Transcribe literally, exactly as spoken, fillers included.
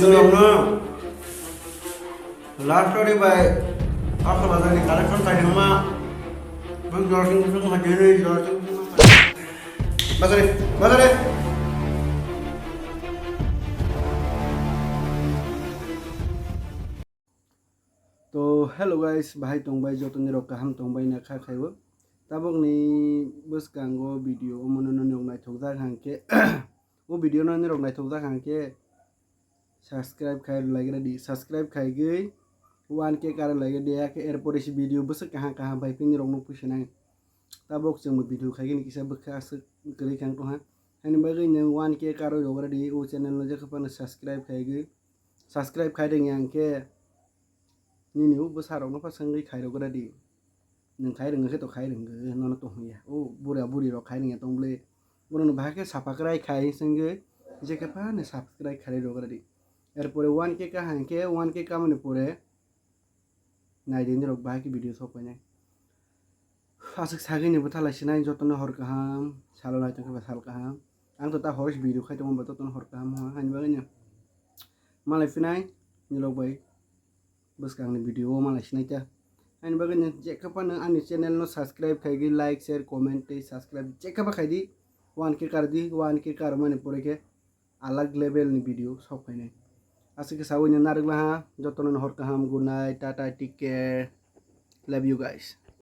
Last story by Kaka Bazar ni collection kai nama. Bang jor sing sing ma jene jor sing sing ma. Bazar, bazar. To hello guys, bahai tongbai jotoni rok kaham tongbai na kha khaibo. Tabok ni bwskango video omono nini rok naithok jak hangke o video no nini rok naithok jak hangke subscribe khai lai gra di, subscribe khai gwi one K kar lai gra di, ya khe er pore si video bwswk kaham kaham bai phini rok no puisa nai. Tabok chwng bo video khai gini kisa bwkha aswk kwrwi kang tongha. Hani bagwi nwng one K kar rok gra di, o channel no jekha phano subscribe khai gwi, subscribe khai rwng ya hwnkhe nini o bwsa rok no pha swngwi khai rok gra di. Nwng khai rwngkhe to khai rwngkhe nono tong ya. O bura buri rok khai rwngya tong bwle. Borok no bahai khe subscribe khai swngwi jekha phano subscribe khai rok gra di. Er pore one K ka hangkhe one K kamani pore nai di nirok bahai khe video sok painai. Aswk sagwi ni bwthalai sinai jotono hor kaham, salo nai tongkhe ba sal kaham. Ang to ta hor video khai tongo ba jotono hor kaham ha, haini bagwi no malai phinai nirok bai bwskang ni video o malai sinai ta. Haini bagwi no jekha phano ani channel no subscribe khai gwi like, share, comment tei subscribe jekha pha khai di. One K kar di, one K kar mani pore khe alag level ni video sok phainai. Aswk khe sawi no narwk laha, jotono no hor kaham, good night, tata, take care, love you guys.